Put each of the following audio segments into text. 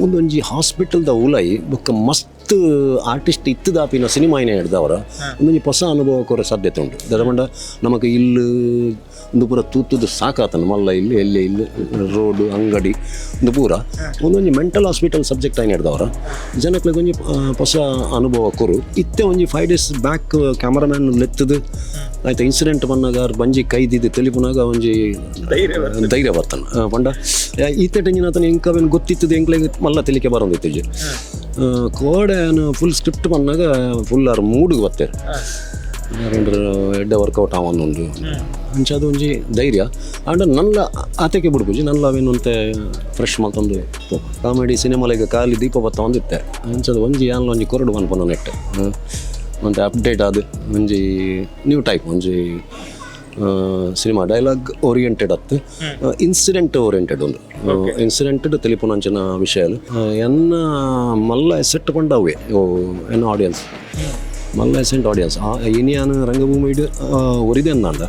ಉಂದೊಂಜಿ ಹಾಸ್ಪಿಟಲ್ದ ಉಲೈ ಬೊಕ್ಕ ಮಸ್ತ್ ಆರ್ಟಿಸ್ಟ್ ಇತ್ತದಾಪಿನ ಸಿನಿಮಾ ಏನೇ ಹಿಡ್ದವರ ಒಂದೊಂಜಿ ಹೊಸ ಅನುಭವ ಕೊರ ಸಾಧ್ಯತೆ ಉಂಡು. ದಾದ ಪಂಡ ನಮಕ್ ಇಲ್ಲು ಉಂದು ಪೂರ ತೂತುದು ಸಾಕಾತನ ಮಲ್ಲ ಇಲ್ಲು ಎಲ್ಲೆ ಇಲ್ಲು ರೋಡ್ ಅಂಗಡಿ ಉಂದು ಪೂರ ಒಂದೊಂಜಿ mental hospital subject ಆಯ್ನ ಹಿಡ್ದವರ ಜನಕ್ಲೆಗ್ ಒಂಜಿ ಹೊಸ ಅನುಭವ ಕೊರು. ಇತ್ತೆ ಒಂಜಿ 5 days back cameraman ಲೆತ್ತದು ಆಯ್ತಾ ಇನ್ಸಿಡೆಂಟ್ ಪನ್ನಾಗ ಆರ್ ಬಂಜಿ ಕೈದಿದ್ದು ತೆಲಿಪುನಾಗ ಒಂಜಿ ಧೈರ್ಯ ಬರ್ತಾನೆ. ಪಂಡ ಈತೆ ಟೆಂಜಿನ ಆತನ ಎಂಕ್ ಅವೇನು ಗೊತ್ತಿತ್ತದು ಎಂಕ್ಲೆಗ್ ಮಲ್ಲ ತೆಲಿಕೆ ಬರೋಂದಿತ್ತಿಜಿ. ಕೋಡೆ ಫುಲ್ ಸ್ಕ್ರಿಪ್ಟ್ ಪನ್ನಾಗ ಫುಲ್ ಆರ್ ಮೂಡುಗೆ ಬತ್ತೇರು ಎಡ್ಡೆ ವರ್ಕೌಟ್ ಆವೊಂದುಂಡು ಅಂಚ ಅದು ಒಂಜಿ ಧೈರ್ಯ. ಆಂಡ ನಲ್ಲ ಆತೆಗೆ ಬಿಡ್ಪುಜಿ ನಲ್ಲ ಅವೇನು ಅಂತೆ ಫ್ರೆಶ್ ಮಲ್ತೊಂದು ಕಾಮಿಡಿ ಸಿನಿಮಾಲಿಗೆ ಖಾಲಿ ದೀಪ ಬತ್ತ ಒಂದಿತ್ತೆ ಅಂಚದ ಒಂಜಿ ಯಾನ್ಲ ಒಂಜಿ ಕೊರಡು ಪನ್ಪುನ ನೆಟ್ ಒಂತೆ ಅಪ್ಡೇಟ್ ಆದ್ ಒಂಜಿ ನ್ಯೂ ಟೈಪ್ ಒಂಜಿ cinema dialogue oriented ಅತ್ತು ಇನ್ಸಿಡೆಂಟ್ ಓರಿಯೆಂಟೆಡ್ ಉಂದು ಇನ್ಸಿಡೆಂಟ್ ತೆಲಿಪುನಂಚಿನ ವಿಷಯ ಎನ್ನ ಮಲ್ಲ ಎಸೆಟ್ ಪಂಡ ಅವೇ ಎನ್ನ ಆಡಿಯನ್ಸ್ ಮಲ್ಲ ಎಸೆಂಟ್ ಆಡಿಯನ್ಸ್ ಇನಿಯಾನ ರಂಗಭೂಮಿ ಒರಿದೆ ಅಂದ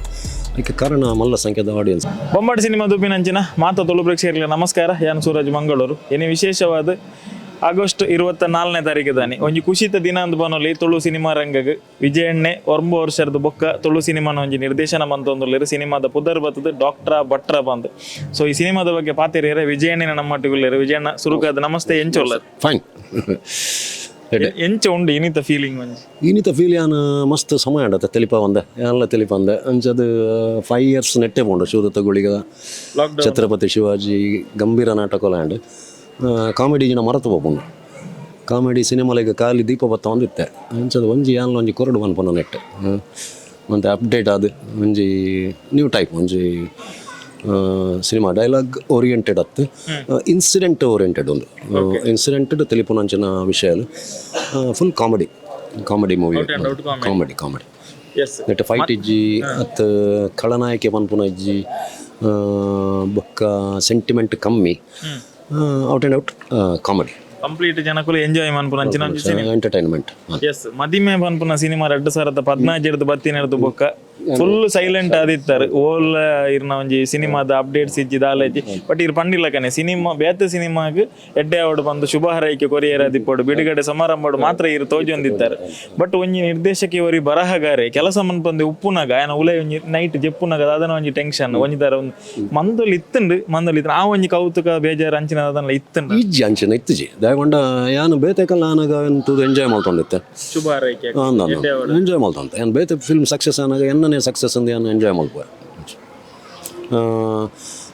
ಅದಕ್ಕೆ ಕಾರಣ ಮಲ್ಲ ಸಂಖ್ಯೆದ ಆಡಿಯನ್ಸ್. ಬೊಂಬಾಟ್ ಸಿನಿಮಾ ದುಬ್ಬಿನಂಚಿನ ಮಾತ ತುಳು ಪ್ರೇಕ್ಷಕರಿಗೆ ನಮಸ್ಕಾರ. ಯಾನ್ ಸೂರಜ್ ಮಂಗಳೂರು. ಇನಿ ವಿಶೇಷವಾದ ಆಗಸ್ಟ್ 24ನೇ ತಾರೀಕು ದಾನಿ ಒಂಜಿ ಖುಷಿತ ದಿನ ಅಂದ್ ಪನೊಲಿ ತುಳು ಸಿನಿಮಾ ರಂಗಗ್. ವಿಜಯಣ್ಣೆ 9 ವರ್ಷದ ಬೊಕ್ಕ ತುಳು ಸಿನಿಮಾನ ಒಂಜಿ ನಿರ್ದೇಶನ ಮಂತೊಂದುಲ್ಲೆರ್. ಸಿನಿಮಾದ ಪುದರ್ ಬತ್ತದ ಡಾಕ್ಟ್ರ ಭಟ್ರ ಬಂದ್. ಸೊ ಈ ಸಿನಿಮಾದ ಬಗ್ಗೆ ಪಾತೆರಿಯರೆ ವಿಜಯಣ್ಣನ ನಮ್ಮಟ್ಟಿಗುಲ್ಲೆರ್. ವಿಜಯಣ್ಣ, ಸುರುಕಾದ ನಮಸ್ತೆ, ಎಂಚ ಉಲ್ಲರ್? ಫೈನ್. ಎಂಚ ಉಂಡು ಇನಿತ ಫೀಲಿಂಗ್ ಒಂಜಿ? ಇನ್ನಿತ ಫೀಲ್ ಯಾನ್ ಮಸ್ತ್ ಸಮಯ ಆಂಡತ ತೆಲಿಪ ಒಂದೆ ಯಾನ್ಲ ತೆಲಿಪ ಅಂದೆ ಅಂಚದು 5 ಇಯರ್ಸ್ ನೆಟ್ಟೆ ಪೋಂಡು ಶೂದತ್ತ ಗುಳಿಗ. ಲಾಕ್ಡೌನ್. ಛತ್ರಪತಿ ಶಿವಾಜಿ ಗಂಭೀರ ನಾಟಕ ಆಂಡ್ ಕಾಮಿಡಿ ಜಿನ ಮರತು ಪೋಪುಂಡು ಕಾಮಿಡಿ ಸಿನಿಮಾಲಿಗೆ ಖಾಲಿ ದೀಪ ಬತ್ತ ಒಂದಿತ್ತೆ ಅಂಚದ ಒಂಜಿ ಯಾನ್ಲ ಒಂಜಿ ಕೊರಡು ಪನ್ಪುನ ನೆಟ್ ಒಂತೆ ಅಪ್ಡೇಟ್ ಆದ್ ಒಂಜಿ ನ್ಯೂ ಟೈಪ್ ಒಂಜಿ cinema dialogue oriented ಅತ್ತು ಇನ್ಸಿಡೆಂಟ್ ಓರಿಯೆಂಟೆಡ್ ಉಂದು ಇನ್ಸಿಡೆಂಟ್ ತೆಲಿಪುನಂಚಿನ ವಿಷಯ full comedy comedy movie. And out comedy. Comedy comedy. S. Net fight ಇಜ್ಜಿ ಅತ್ ಖಳನಾಯಕೆ ಪನ್ಪುನ ಇಜ್ಜಿ, ಬೊಕ್ಕ ಸೆಂಟಿಮೆಂಟ್ ಕಮ್ಮಿ, out and out comedy. Complete ಜನಕುಲು ಎಂಜಾಯ್ ಮನ್ಪುನ ಅಂಚಿನ ಒಂಜಿ cinema. Entertainment. S. ಮದಿಮೆ ಪನ್ಪುನ ಸಿನಿಮಾ 2014 ಬತ್ತಿನರ್ದು ಬೊಕ್ಕ ಫುಲ್ ಸೈಲೆಂಟ್ ಆದಿತ್ತಾರೆ. ಓಲ್ ಇರ್ನ ಒಂಜಿ ಸಿನಿಮಾದ ಅಪ್ಡೇಟ್ಸ್ ಇಜ್ಜಿ ದಾಲ ಇಜ್ಜಿ. ಬಟ್ ಇರ್ ಪಂಡಿಲ್ಲಕನೆ ಸಿನಿಮಾ ಬೇತೆ ಸಿನಿಮಾಗ್ ಎಡ್ಡೆ ಆವಡ್ ಬಂದು ಶುಭ ಹಾರೈಕೆ ಕೊರಿಯರ್ ಆದಿಪ್ಪಡು ಬಿಡುಗಡೆ ಸಮಾರಂಭಡು ಮಾತ್ರ ಇರ್ ತೋಜೊಂದಿತ್ತಾರೆ. ಬಟ್ ಒಂಜಿ ನಿರ್ದೇಶಕಿ ಒರಿ ಬರಹಗಾರೆ ಕೆಲಸ ಮನ್ಪಂದೆ ಉಪ್ಪುನಾಗ ಆಯನ ಉಲೈ ಒಂಜಿ ನೈಟ್ ಜೆಪ್ಪುನಾಗ ದಾದನ ಒಂಜಿ ಟೆನ್ಷನ್ ಒಂಜಿ ತರ ಒಂದು ಮಂದೊಲಿ ಇತ್ತುಂಡು ಮಂದೊಲಿ ಇತ್ತುಂಡು ಆ ಒಂಜಿ ಕೌತುಕ ಬೇಜಾರು ಅಂಚಿನ ದಾದನ ಇತ್ತುಂಡು? ಇಜ್ಜಿ, ಅಂಚಿನ ಇತ್ತಿಜಿ. ದಾಯಪಂಡ ಯಾನ್ ಬೇತೆ ಕಲ್ಲ ಆನಗ ತೂದು ಎಂಜಾಯ್ ಮಲ್ತೊಂದಿತ್ತೆ. ಶುಭ ಹಾರೈಕೆ. ಎಂಜಾಯ್ ಮಲ್ತೊಂತ ಯಾನ್ ಬೇತೆ ಫಿಲ್ಮ್ ಸಕ್ಸಸ್ ಆನಾಗ ಎನ್ನನೇ ಸಕ್ಸಸ್ ಅಂದ್ ಯಾನ್ ಎಂಜಾಯ್ ಮಲ್ಪುವೆ.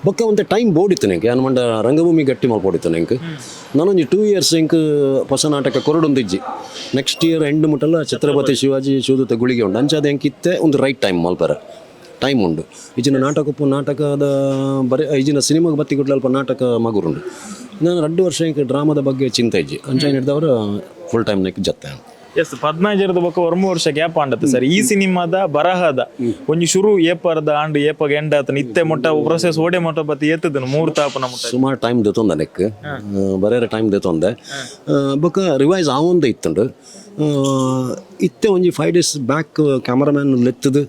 ಬೊಕ್ಕ ಒಂತೆ ಟೈಮ್ ಬೋಡಿತ್ತು ನೆಂಕ್ ಯಾನ್ ಮಂಡ ರಂಗಭೂಮಿ ಗಟ್ಟಿ ಮಲ್ಪೊಡಿತ್ತು ನೆಂಕ್. ನಾನೊಂಜಿ 2 ಇಯರ್ಸ್ ಎಂಕ್ ಹೊಸ ನಾಟಕ ಕೊರಡೊಂದಿಜ್ಜಿ. Next year end ಮುಟ್ಟಲ್ಲ Chhatrapati Shivaji ಶೂದತ ಗುಳಿಗೆ ಉಂಡು. ಅಂಚಾದ ಎಂಕ್ ಇತ್ತೆ ಒಂದು ರೈಟ್ ಟೈಮ್ ಮಲ್ಪರ ಟೈಮ್ ಉಂಡು. ಇಜಿನ ನಾಟಕ ಉಪ್ಪು ನಾಟಕದ ಬರೆ ಇಜಿನ ಸಿನಿಮಾಗೆ ಬತ್ತಿ ಗುಡ್ಲ ಅಲ್ಪ ನಾಟಕ ಮಗುರುಂಡು. ನಾನು 2 ವರ್ಷ ಎಂಕ್ ಡ್ರಾಮಾದ ಬಗ್ಗೆ ಚಿಂತೆ ಇಜ್ಜಿ. ಅಂಚ ಹಿಡ್ದವರು ಫುಲ್ ಟೈಮ್ ನೆಕ್ ಜತ್ತೆ. ಎಸ್, 15ರದ ಬೊಕ್ಕ 9 ವರ್ಷ ಗ್ಯಾಪ್ ಆಂಡತ್ತೆ ಸರ್. ಈ ಸಿನಿಮಾದ ಬರಹದ ಒಂಜಿ ಶುರು ಏಪರದ ಆಂಡ್ ಏಪಗ ಎಂಡ್ ಆತನ ಇತ್ತೆ ಮೊಟ್ಟ ಪ್ರೊಸೆಸ್ ಓಡೆ ಮೊಟ್ಟ ಬತ್ತಿ ಏತದನು ಮೂರು ತಾಪನ ಮುಟ್ಟ? ಸುಮಾರು ಟೈಮ್ ದೆತೊಂದ ನೆಕ್ ಬರೇರ ಟೈಮ್ ದೆತೊಂದೆ. ಬೊಕ್ಕ ರಿವೈಸ್ ಆವೊಂದೇ ಇತ್ತುಂಡು. ಇತ್ತೆ ಒಂಜಿ 5 days back cameraman ಲೆತ್ತದು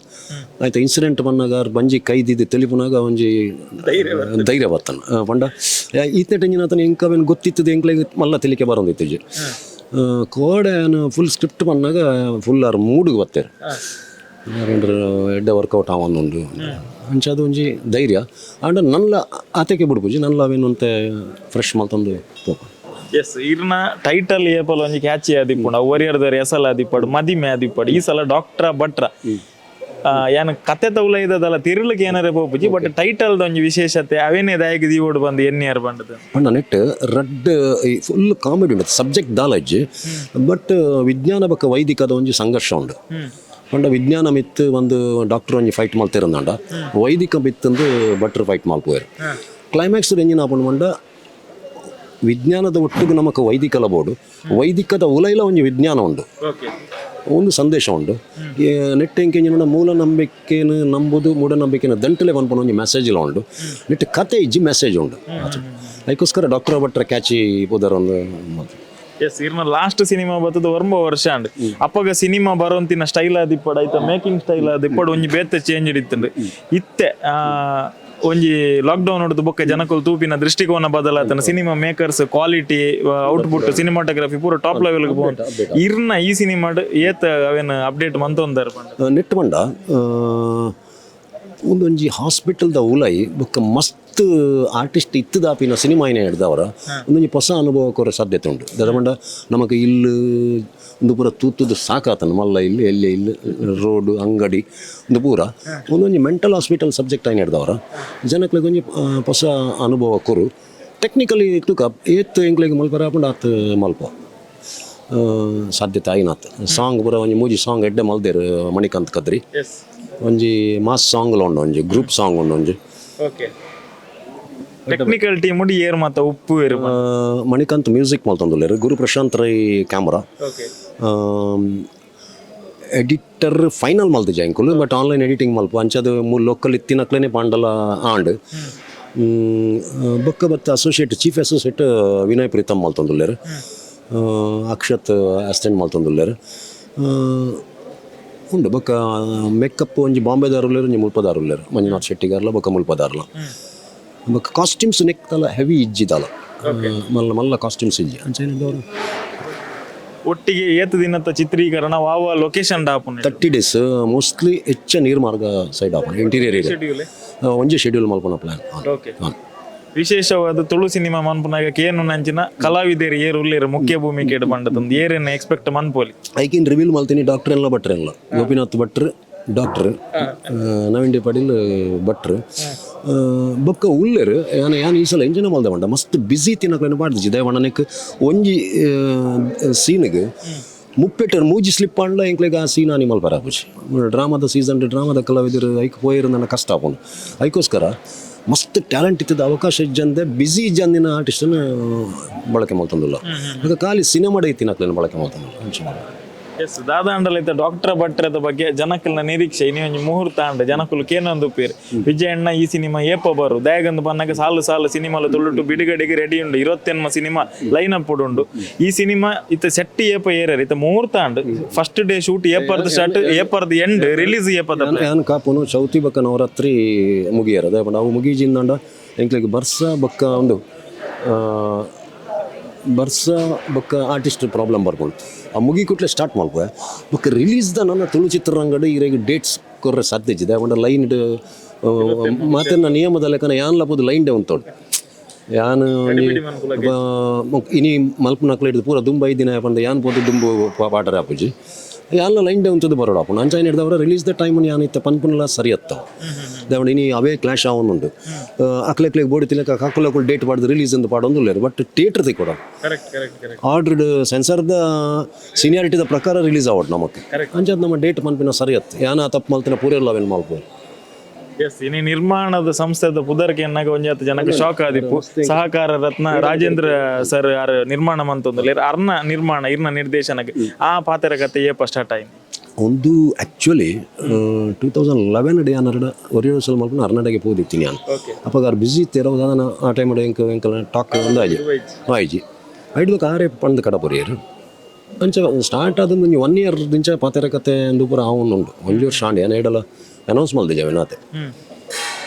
ಆಯ್ತಾ ಇನ್ಸಿಡೆಂಟ್ ಪನ್ನಾಗ ಆರ್ ಬಂಜಿ ಕೈದಿದ್ದು ತೆಲಿಪುನಾಗ ಒಂಜಿ ಧೈರ್ಯ ಬರ್ತಾನೆ. ಪಂಡ ಈತೆ ಟೆಂಜಿನ ಆತನ ಎಂಕ್ ಅವೇನು ಗೊತ್ತಿತ್ತದು ಎಂಕ್ಲೆಗ್ ಮಲ್ಲ ತೆಲಿಕೆ ಬರೋಂದಿತ್ತಿಜಿ. ಕೋಡೆ ಫುಲ್ ಸ್ಕ್ರಿಪ್ಟ್ ಪನ್ನಾಗ ಫುಲ್ ಆರ್ ಮೂಡುಗೆ ಬತ್ತೇರು ಎಡ್ಡೆ ವರ್ಕೌಟ್ ಆವೊಂದುಂಡು ಅಂಚ ಅದು ಒಂಜಿ ಧೈರ್ಯ. ಆಂಡ ನಲ್ಲ ಆತೆಗೆ ಬಿಡ್ಪುಜಿ ನಲ್ಲ ಅವೇನು ಅಂತೆ ಫ್ರೆಶ್ ಮಲ್ತೊಂದು ಪೋಪ. ಎಸ್, ಇರ್ನ ಟೈಟಲ್ ಏಪಲ್ ಒಂಜಿ ಕ್ಯಾಚಿ ಆದಿಪ್ಪುಂಡು. ಅವು ಒರಿಯರ್ದರ್ ಎಸಲ್ ಆದಿಪ್ಪಡು ಮದಿಮೆ ಆದಿಪ್ಪಡು. ಈ ಸಲ ಡಾಕ್ಟ್ರ ಭಟ್ರ ಯಾನ್ ಕತೆ ತೌಲ ಇದಲ್ಲ ತಿರುಳಕ್ಕೆ ಏನಾರೇ ಪೋಪುಜಿ. ಬಟ್ ಟೈಟಲ್ ಒಂಜಿ ವಿಶೇಷತೆ ಅವೇನೇ ದಾಯಕ ದೀವೋಡು ಬಂದು ಎನ್ನಿಯರ್ ಬಂಡದು? ಪಂಡ ನೆಟ್ ರಡ್ಡ್ ಫುಲ್ ಕಾಮಿಡಿ ಉಂಡು. ಸಬ್ಜೆಕ್ಟ್ ದಾಲ ಇಜ್ಜಿ. ಬಟ್ ವಿಜ್ಞಾನ ಬೊಕ್ಕ ವೈದಿಕದ ಒಂಜಿ ಸಂಘರ್ಷ ಉಂಡು. ಪಂಡ ವಿಜ್ಞಾನ ಮಿತ್ತು ಒಂದು ಡಾಕ್ಟರ್ ಒಂಜಿ ಫೈಟ್ ಮಲ್ತಿರಂದಾಂಡ ವೈದಿಕ ಮಿತ್ತಂದು ಭಟ್ರು ಫೈಟ್ ಮಲ್ಪುವೆರ್. ಕ್ಲೈಮ್ಯಾಕ್ಸ್ ಎಂಜಿನ ಆಪುಂಡು ಪಂಡ ವಿಜ್ಞಾನದ ಒಟ್ಟಿಗೆ ನಮಕ್ ವೈದಿಕಲ ಬೋಡು, ವೈದಿಕದ ಉಲೈಲ ಒಂಜಿ ವಿಜ್ಞಾನ ಉಂಡು. ಒಂದು ಸಂದೇಶ ಉಂಡು. ನೆಟ್ ಎಂಕೆಂಜಿನ ಮೂಢನಂಬಿಕೆನು ನಂಬುದು ಮೂಢನಂಬಿಕೆನ ದಂಟಲೆ ಪನ್ಪುನ ಒಂಜಿ ಮೆಸೇಜ್ ಇಲ್ಲ ಉಂಡು. ನೆಟ್ ಕತೆ ಇಜ್ಜಿ, ಮೆಸೇಜ್ ಉಂಡು. ಅದಕ್ಕೋಸ್ಕರ ಡಾಕ್ಟರ್ ಭಟ್ರ ಕ್ಯಾಚಿ ಪುದರ್ ಒಂದು ಮಾತು. ಎಸ್, ಇರ್ನ ಲಾಸ್ಟ್ ಸಿನಿಮಾ ಬತ್ತದ 9 ವರ್ಷ ಅಂಡ್ ಅಪ್ಪಗ ಸಿನಿಮಾ ಬರೋಂತಿನ ಸ್ಟೈಲ್ ಆದಿಪ್ಪಡು ಆಯ್ತ ಮೇಕಿಂಗ್ ಸ್ಟೈಲ್ ಆದಿಪ್ಪಡು ಒಂಜಿ ಬೇತೆ ಚೇಂಜ್ ಇತ್ತುಂಡು. ಇತ್ತೆ ಒಂಜಿ ಲಾಕ್ಡೌನ್ ಹೊಡೆದು ಬೊಕ್ಕ ಜನಕುಲು ತೂಪಿನ ದೃಷ್ಟಿಕೋನ ಬದಲಾತನ, cinema makers quality, output, cinematography ಪೂರ ಟಾಪ್ ಲೆವೆಲ್ ಪೋಂಡು. ಇರ್ನ ಈ ಸಿನಿಮಾಡ್ ಏತ್ ಅವೇನು ಅಪ್ಡೇಟ್ ಮಂತೊಂದಾರ ಪಂಡ? ನೆಟ್ ಪಂಡ ಉಂದೊಂಜಿ ಹಾಸ್ಪಿಟಲ್ದ ಉಲೈ ಬೊಕ್ಕ ಮಸ್ತ್ ಆರ್ಟಿಸ್ಟ್ ಇತ್ತದಾಪಿನ ಸಿನಿಮಾ ಏನೇ ಹಿಡ್ದವರ ಒಂದೊಂಜಿ ಹೊಸ ಅನುಭವ ಕೊರ ಸಾಧ್ಯತೆ ಉಂಡು. ದಾದ ಪಂಡ ನಮಕ್ ಇಲ್ಲು ಉಂದು ಪೂರ ತೂತುದು ಸಾಕಾತನ, ಮಲ್ಲ ಇಲ್ಲು, ಎಲ್ಲೆ ಇಲ್ಲು, ರೋಡ್, ಅಂಗಡಿ, ಉಂದು ಪೂರ. ಒಂದೊಂಜಿ mental hospital subject ಆಯ್ನ ಹಿಡ್ದವರ ಜನಕ್ಲೆಗ್ ಒಂಜಿ ಹೊಸ ಅನುಭವ ಕೊರು. ಟೆಕ್ನಿಕಲಿ ತುಕ ಏತ್ ಎಂಕ್ಲೆಗ್ ಮಲ್ಪರ ಆಪುಂಡು ಆತ್ ಮಲ್ಪ ಸಾಧ್ಯತೆ ಆಯಿನಾತ್. ಸಾಂಗ್ ಪೂರ ಒಂಜಿ ಮೂಜಿ ಸಾಂಗ್ ಎಡ್ಡೆ ಮಲ್ದೆರ್ ಮಣಿಕಾಂತ್ ಕದ್ರಿ. ಒಂಜಿ ಮಾಸ್ ಸಾಂಗ್ಲ ಉಂಡು, ಒಂಜಿ ಗ್ರೂಪ್ ಸಾಂಗ್ ಉಂಡು ಒಂಜಿ. Okay, technical team ಏರ್ ಮಾತ ಉಪ್ಪು ಏರ್? ಮಣಿಕಾಂತ್ ಮ್ಯೂಸಿಕ್ ಮಲ್ತೊಂದುಲ್ಲೆರ್, ಗುರು Prashant Rai camera. Editor final ಮಲ್ತಿಜ ಎಂಕುಲು, but online editing ಮಲ್ಪ ಅಂಚದ ಲೋಕಲ್ ಇತ್ತಿನಕ್ಲೇನೆ ಪಾಂಡಲ ಆಂಡ್. ಬೊಕ್ಕ ಬತ್ತ associate, chief associate Vinay Preetham ಮಲ್ತೊಂದುಲ್ಲೆರ್, ಅಕ್ಷತ್ assistant ಮಲ್ತೊಂದುಲ್ಲೆರ್. ಉಂಡು. ಬೊಕ್ಕ ಮೇಕಪ್ ಒಂಜಿ ಬಾಂಬೆದಾರ್ ಉಲ್ಲೆರ್, ಒಂಜಿ ಮುಲ್ಪದಾರ್ ಉಲ್ಲೆರ್, ಮಂಜುನಾಥ್ ಶೆಟ್ಟಿಗಾರ್ಲ ಬೊಕ್ಕ ಮುಲ್ಪದಾರ್ಲ. ಬೊಕ್ಕ ಕಾಸ್ಟ್ಯೂಮ್ಸ್ ನೆಕ್ತಲ ಹೆವಿ ಇಜ್ಜಿದಾಲ, ಮಲ್ಲ ಮಲ್ಲ ಕಾಸ್ಟ್ಯೂಮ್ಸ್ ಇಜ್ಜಿ ಅಂಚ ಏನಿದ್ದವರು. ಒಟ್ಟಿಗೆ ಏತ್ ದಿನದ ಚಿತ್ರೀಕರಣ, ವಾವ ಲೊಕೇಶನ್ ಆಪುಂಡು? 30 ಡೇಸ್. ಮೋಸ್ಟ್ಲಿ ಹೆಚ್ಚ ನೀರು ಮಾರ್ಗ ಸೈಡ್ ಆಪುಂಡು, interior area. Schedule? ಒಂಜಿ ಶೆಡ್ಯೂಲ್ ಮಲ್ಪುನ ಪ್ಲಾನ್. ವಿಶೇಷವಾದ ತುಳು ಸಿನಿಮಾ ಮನ್ಪುನಾಗ ಕೇನು ನಂಚಿನ ಕಲಾವಿದರು ಏರ್ ಉಲ್ಲೇರು ಮುಖ್ಯ ಭೂಮಿಕೆ ಪಂಡತಂದು, ಏರೇನು ಎಕ್ಸ್ಪೆಕ್ಟ್ ಮನ್ಪೋಲಿ? ಐಕಿನ್ ರಿವೀಲ್ ಮಲ್ತೀನಿ, ಡಾಕ್ಟರ್ ಎಲ್ಲ ಭಟ್ರ್ ಎಲ್ಲ. ಗೋಪಿನಾಥ್ ಭಟ್ರ್ ಡಾಕ್ಟರ್, ನವೀನ್ ಡಿ ಪಾಟೀಲ್ ಭಟ್ರ್, ಬೊಕ್ಕ ಉಲ್ಲೆರ್. ಯಾನ್ ಯಾನ್ ಈ ಸಲ ಎಂಜಿನ ಮಲ್ದೆ ಪಂಡ ಮಸ್ತ್ ಬಿಸಿ ತಿನ್ನಕ್ಲೇನು ಪಾಡ್ದಿಜಿ. ದೇವಣ್ಣನಕ್ಕೆ ಒಂಜಿ ಸೀನ್ಗೆ ಮುಪ್ಪೆಟರ್ ಮೂಜಿ ಸ್ಲಿಪ್ ಆಂಡ್ಲ ಎಂಕ್ಲೆಗ್ ಆ ಸೀನ್ ಆನಿ ಮಲ್ಪರ ಆಪುಜಿ. ಡ್ರಾಮಾದ ಸೀಸನ್, ಡ್ರಾಮಾದ ಕಲಾವಿದರು ಐಕ್ ಪೋಯಿರ್ ನನ್ನ ಕಷ್ಟ ಆಪುಂಡು. ಐಕೋಸ್ಕರ ಮಸ್ತ್ ಟ್ಯಾಲೆಂಟ್ ಇತ್ತದ, ಅವಕಾಶ ಇಜ್ಜಂದೆ ಬಿಸಿ ಇಜ್ಜಂದಿನ ಆರ್ಟಿಸ್ಟನ್ನು ಬಳಕೆ ಮಲ್ತೊಂದುಲ್ಲ. ಬೊಕ್ಕ ಖಾಲಿ ಸಿನಿಮಾಡ ಇತ್ತಿನಕ್ಲೆನ್ ಬಳಕೆ ಮಲ್ತೊಂದುಲ್ಲ ಅಂಚ ಮಲ್ಪುವ. ಎಸ್, ದಾದಾಂಡಲ ಇತ್ತ ಡಾಕ್ಟರ್ ಭಟ್ರದ ಬಗ್ಗೆ ಜನಕಲ್ನ ನಿರೀಕ್ಷೆ. ಇನಿ ಒಂಜಿ ಮುಹೂರ್ತ ಅಂಡ ಜನಕುಲು ಕೇನೊಂದು ಉಪ್ಪೇರು, ವಿಜಯಣ್ಣ ಈ ಸಿನಿಮಾ ಏಪ ಬರು? ದಯಗಂದು ಪನ್ನಗ ಸಾಲು ಸಾಲು ಸಿನಿಮಾಲು ತುಳುಟು ಬಿಡುಗಡೆಗೆ ರೆಡಿ ಉಂಡು. 28 cinema line up ಉಂಡು. ಈ ಸಿನಿಮಾ ಇತ್ತ ಸೆಟ್ಟಿ ಏಪ ಏರರ್? ಇತ್ತ ಮುಹೂರ್ತ and first day shoot ಏಪರ್ದು start, ಏಪರ್ದು end, release ಏಪದ? ಯಾನ್ ಕಾಪುನು ಚೌತಿ ಬೊಕ್ಕ ನವರಾತ್ರಿ ಮುಗಿಯರ. ಅದೇ ಪಂಡ ಅವು ಮುಗಿಜಿಂದಂಡ ಎಂಕ್ಲೆಗ್ ಬರ್ಸ ಬೊಕ್ಕ ಒಂದು ಬರ್ಸ ಬೊಕ್ಕ ಆರ್ಟಿಸ್ಟ್ ಪ್ರಾಬ್ಲಮ್ ಬರ್ಪುಂಡು. ಆ ಮುಗಿ ಕುಟ್ಲೆ ಸ್ಟಾರ್ಟ್ ಮಲ್ಪುವೆ. ಬೊಕ್ಕ ರಿಲೀಸ್ದ ನನ್ನ ತುಳು ಚಿತ್ರರಂಗಡ್ ಇರೆಗ್ ಡೇಟ್ಸ್ ಕೊರ್ರೆ ಸಾಧ್ಯ ಇಜ್ಜಿ. ದಾಯೆ ಪಂಡ ಲೈನ್ ಮಾತೆರ್ನ ನಿಯಮದ ಲೆಕ್ಕನ ಯಾನ್ಲ ಪೋದು ಲೈನ್ ಡೇ ಉಂತೋಡು. ಯಾನ್ ಒಂಜಿ ಇನಿ ಮಲ್ಪುನಕ್ಲೆ ಹಿಡ್ದು ಪೂರ ದುಂಬು 5 ದಿನ ಪಂಡ ಯಾನ್ ಪೋದು ದುಂಬು ಪಾಟರೆ ಆಪುಜಿ. ಯಾನ್ಲ ಲೈನ್ ಡೇ ಉಂತದ್ದು ಬರೋಡು ಆಪುಂಡು. ಅಂಚ ಹಿಡ್ದವರ release the time ಯಾನ್ ಇತ್ತೆ ಪನ್ಪುನಲ ಸರಿ ಅತ್ತವ. ದಾಯೆ ಇನಿ ಅವೇ ಕ್ಲಾಶ್ ಆವೊಂದುಂಡು. ಅಕ್ಲೆಕ್ಲೆಗ್ ಬೋಡಿ ತಿಲಕ ಕಾಕುಲಕುಲು ಡೇಟ್ ಪಾಡ್ದು ರಿಲೀಸ್ ಅಂತ ಪಾಡೊಂದುಲ್ಲೆರ್, ಬಟ್ ಥಿಯೇಟರ್ ತಿಕ್ಕೊಡ. Correct correct correct ಆರ್ಡ್ರಡ್ ಸೆನ್ಸರ್ದ ಸೀನಿಯಾರಿಟಿದ ಪ್ರಕಾರ ರಿಲೀಸ್ ಆವಡ್ ನಮಕ್. ಅಂಚಾದ್ ನಮ್ಮ ಡೇಟ್ ಪನ್ಪಿನ ಸರಿ ಅತ್ತು. ಯಾನ ತಪ್ಪು ಮಲ್ತಿನ ಪೂರೆಲ್ಲ ಅವೇನು ಮಲ್ಪು. ಎಸ್, ಇನಿ ನಿರ್ಮಾಣದ ಸಂಸ್ಥೆದ ಪುದರ್ಕೆ ಎನ್ನಾಗ ಒಂಜಾತ ಜನಕ್ಕೆ ಶಾಕ್ ಆದಿಪ್ಪು. ಸಹಕಾರ ರತ್ನ ರಾಜೇಂದ್ರ ಸರ್ ಯಾರು ನಿರ್ಮಾಣ ಮಂತೊಂದುಲ್ಲೆರ್. ಅರ್ನ ನಿರ್ಮಾಣ, ಇರ್ನ ನಿರ್ದೇಶನಕ್ಕೆ ಆ ಪಾತೆರ ಕತೆ ಏಪ ಸ್ಟಾರ್ಟ್ ಆಯ್ತು? ಒಂದು ಆ್ಯಕ್ಚುಲಿ 2011 ಯಾನರಡ ಒರಿಯೋ ಸಲ ಮಲ್ಪುನ ಅರ್ನಾಟಕ ಪೋದಿತ್ತೀನಿ ನಾನು. ಅಪ್ಪಗ ಆರು ಬಿಸಿ ಇತ್ತೇರೋ ದಾದನ ಆ ಟೈಮ್ ಎಂಕ್ ಎಂಕಲ್ ಟಾಕ್ ಒಂದು ಆಯ್ಜಿ ಆಯ್ಜಿ. ಐಡ್ಬೇಕು ಆರೇ ಪಂದ್ ಕಡಪೊರಿಯರು. ಅಂಚ ಸ್ಟಾರ್ಟ್ ಆದ ಒಂಜಿ ಒನ್ ಇಯರ್ ದಿಂಚ ಪಾತೆರ ಕತೆ ಅಂದು ಪೂರ ಆವೊಂದುಂಡು. ಒಂಜಿ ವರ್ಷ ಆಂಡ್. ಏನ ಇಡಲ ಅನೌನ್ಸ್ ಮಲ್ದಿಜ ಅವೇನಾತೆ.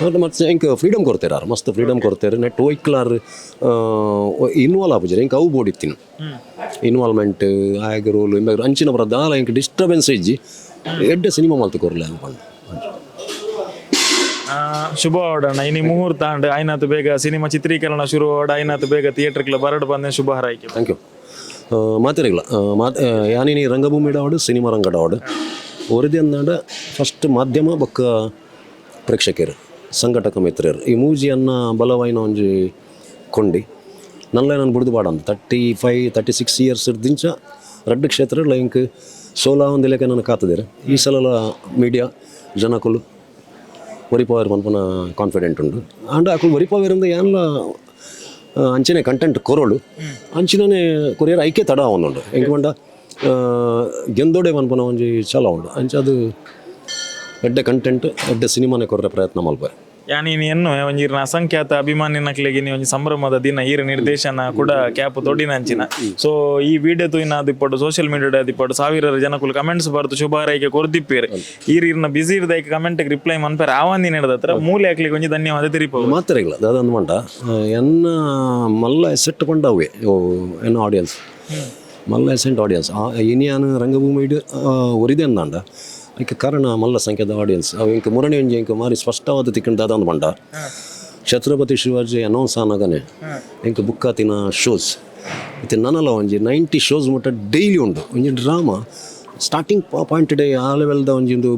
ಅದು ಮತ್ತೆ ಎಂಕ್ ಫ್ರೀಡಮ್ ಕೊರ್ತೇರು, ಮಸ್ತ್ ಫ್ರೀಡಮ್ ಕೊರ್ತೇರು. ನೆಟ್ ಒಯ್ಕ್ಲಾರ್ ಇನ್ವಾಲ್ವ್ ಆಪುಜೆರ್. ಎಂಕ್ ಅವು ಬೋಡಿತ್ತಿನ ಇನ್ವಾಲ್ವ್ಮೆಂಟ್ ಆಯಗ್ ರೋಲ್ ಇಂಬೆಗ್ ಅಂಚಿನ ಪೂರ ದಾಲ ಎಂಕ್ ಡಿಸ್ಟರ್ಬೆನ್ಸ್ ಇಜ್ಜಿ. ಎಡ್ಡೆ ಸಿನಿಮಾ ಮಲ್ತ್ ಕೊರ್ಲೆ ಅನ್ಕೊಂಡು. ಶುಭ ಆವಡಣ್ಣ. ಇನಿ ಮುಹೂರ್ತ ಅಂಡ್ ಆಯ್ನಾತ್ ಬೇಗ ಸಿನಿಮಾ ಚಿತ್ರೀಕರಣ ಶುರು ಆವಡ್, ಆಯ್ನಾತ್ ಬೇಗ ಥಿಯೇಟರ್ಗೆ ಬರಡ್ ಬಂದೆ ಶುಭ ಹಾರೈಕೆ. Thank you. ಮಾತೆರೆಗ್ಲ ಮಾತ್. ಯಾನಿನಿ ರಂಗಭೂಮಿ ಡಾವಡ್, ಸಿನಿಮಾ ರಂಗ ಡಾವಡ್ ಒರಿದೆ ಅಂದಾಂಡ ಫಸ್ಟ್ ಮಾಧ್ಯಮ ಬೊಕ್ಕ ಪ್ರೇಕ್ಷಕರು, ಸಂಘಟಕ ಮಿತ್ರರು, ಈ ಮೂಜಿಯನ್ನ ಬಲವಾಯಿನ ಒಂಜಿ ಕೊಂಡಿ. ನಲ್ಲ ನಾನು ಬುಡ್ದು ಬಾಡಂದು 35 36 ಇಯರ್ಸ್ ದಿಂಚ ರಡ್ಡು ಕ್ಷೇತ್ರ ಎಂಕ್ ಸೋಲಾ ಒಂದು ಲೆಕ್ಕ ನಾನು ಕಾತದಿರು. ಈ ಸಲ ಮೀಡಿಯಾ ಜನಕುಲು ಒರಿಪವರ್ ಪನ್ಪುನ ಕಾನ್ಫಿಡೆಂಟ್ ಉಂಡು. ಆಂಡ ಅಕುಲು ಒರಿಪವರಿಂದ ಯಾನ್ಲ ಅಂಚನೆ ಕಂಟೆಂಟ್ ಕೊರೋಡು, ಅಂಚಿನನೇ ಕೊರಿಯರ್ ಐಕೆ ತಡ ಆವೊಂದುಂಡು. ಎಂಕ್ ಪಂಡ ಗೆಂದೋಡೆ ಪನ್ಪುನ ಒಂಜಿ ಛಲ ಉಂಡು. ಅಂಚ ಅದು ಎಡ್ಡೆ ಕಂಟೆಂಟ್, ಎಡ್ಡೆ ಸಿನಿಮಾನೆ ಕೊರ್ರೆ ಪ್ರಯತ್ನ ಮಲ್ಪೆ. ಯಾನ್ ಇನಿ ಎನ್ನುವೆ ಒಂಜಿ ಇರ್ನ ಅಸಂಖ್ಯಾತ ಅಭಿಮಾನಿನಕ್ಲೆಗ್ ಇನಿ ಒಂಜಿ ಸಂಭ್ರಮದ ದಿನ, ಈರ್ ನಿರ್ದೇಶನ ಕೂಡ ಕ್ಯಾಪ್ ತೊಡಿನಂಚಿನ. ಸೊ ಈ ವಿಡಿಯೋ ತೂಯಿನ ಆದಿಪ್ಪಡು, ಸೋಷಿಯಲ್ ಮೀಡಿಯಾ ಆದಿಪ್ಪಡು, ಸಾವಿರಾರು ಜನಕುಲು ಕಮೆಂಟ್ಸ್ ಬರ್ದು ಶುಭ ಹಾರೈಕೆ ಕೊರ್ದಿಪ್ಪೇರು. ಈರ್ ಇರ್ನ ಬಿಸಿ ಇರ್ದೈಕ್ ಕಮೆಂಟ್ ರಿಪ್ಲೈ ಮನ್ಪೆರ್ ಆವಂದಿನ ಹತ್ರ ಮೂಲೆ ಅಕ್ಲೆಗ್ ಒಂಜಿ ಧನ್ಯವಾದ ತೆರಿಪವು. ಮಾತೆರೆಗ್ಲ ದಾದಂದ್ ಪಂಡ ಎನ್ನ ಮಲ್ಲ ಎಸೆಟ್ ಪಂಡ ಅವೇ ಎನ್ನ ಆಡಿಯನ್ಸ್, ಮಲ್ಲ ಎಸೆಂಟ್ ಆಡಿಯನ್ಸ್. ಇನಿ ಯಾನ್ ರಂಗಭೂಮಿಡ್ ಒರಿದೆ ಅಂದಾಂಡ ಐಕ್ ಕಾರಣ ಮಲ್ಲ ಸಂಖ್ಯೆದ ಆಡಿಯನ್ಸ್. ಅವು ಎಂಕ್ ಮುರಣಿ ಒಂಜಿ ಎಂಕ್ ಮಾರಿ ಸ್ಪಷ್ಟವಾದ ತಿಕ್ಕಂಡ್. ದಾದಂದ್ ಪಂಡ ಛತ್ರಪತಿ ಶಿವಾಜಿ ಅನೌನ್ಸ್ ಆನಗನೆ ಎಂಕ್ ಬುಕ್ ಆತಿನ ಶೋಸ್ ಇತ್ತೆ ನನಲ ಒಂಜಿ 90 ಶೋಸ್ ಮುಟ್ಟ ಡೈಲಿ ಉಂಡು. ಒಂಜಿ ಡ್ರಾಮಾ ಸ್ಟಾರ್ಟಿಂಗ್ ಪಾಯಿಂಟ್ ಡೇ ಆ ಲೆವೆಲ್ದ ಒಂಜಿ ಉಂದು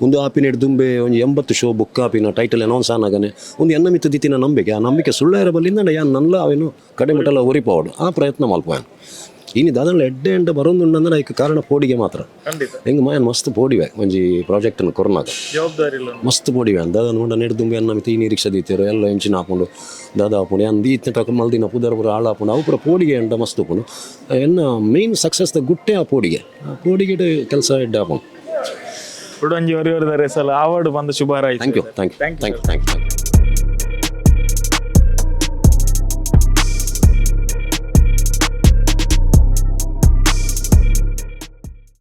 ಉಂದು ಆಪಿನೆಡ್ ದುಂಬೆ ಒಂಜಿ 80 ಶೋ ಬುಕ್ ಆಪಿನ ಟೈಟಲ್ ಅನೌನ್ಸ್ ಆನಗನೆ ಒಂದು ಎನ್ನ ಮಿತ್ತು ದಿತ್ತಿನ ನಂಬಿಕೆ, ಆ ನಂಬಿಕೆ ಸುಳ್ಳಾರ ಬಲ್ಲಿಂದ ಯಾನ್ ನನ್ಲ ಅವೇನು ಕಡೆ ಮುಟ್ಟಲ ಒರಿಪಾವಡು ಆ ಪ್ರಯತ್ನ ಮಲ್ಪುವೆ. ಇನಿ ದಾದಲ್ಲ ಎಡ್ಡೆ ಎಂಡ ಬರೊಂದುಂಡಂದ್ರೆ ಐಕ್ ಕಾರಣ ಪೋಡಿಗೆ ಮಾತ್ರ. ಹೆಂಗೆ ಮಾಯನ್ ಮಸ್ತ್ ಪೋಡಿವೆ ಒಂಜಿ ಪ್ರಾಜೆಕ್ಟ್ನ ಕೊರ್ನಾಗ. ಜವಾಬ್ದಾರಿ ಇಲ್ಲ. ಮಸ್ತ್ ಪೋಡಿವೆ. ದಾದ ನೋಡ ನೆಡ್ ದುಂಬೆ ಅನ್ನ ಮಿತ್ತ ಈ ನಿರೀಕ್ಷೆ ದೀತೆರು ಎಲ್ಲ ಎಂಚಿನ ಆಪುಂಡು, ದಾದ ಆಪುಂಡು, ಯಾನ್ ದೀತ್ನ ಟಕ್ ಮಲ್ದಿನ ಪುದರ್ ಪೂರ ಹಾಳಾಪುಂಡು, ಅವು ಪೂರ ಪೋಡಿಗೆ ಎಂಡ ಮಸ್ತ್ ಉಪ್ಪುಂಡು. ಎನ್ನ ಮೇನ್ ಸಕ್ಸಸ್ ದ ಗುಟ್ಟೆ ಆ ಪೋಡಿಗೆ, ಆ ಪೋಡಿಗೆಡ್ ಕೆಲಸ ಎಡ್ಡೆ ಆಪುಂಡು. ಕುಡೊಂಜಿ ಒರಿ ಒರಿದ ರೆಸಲ್ ಆವಡ್ ಬಂದ ಶುಭ ಹಾರೈಕೆ. Thank you, thank you, thank you, thank you.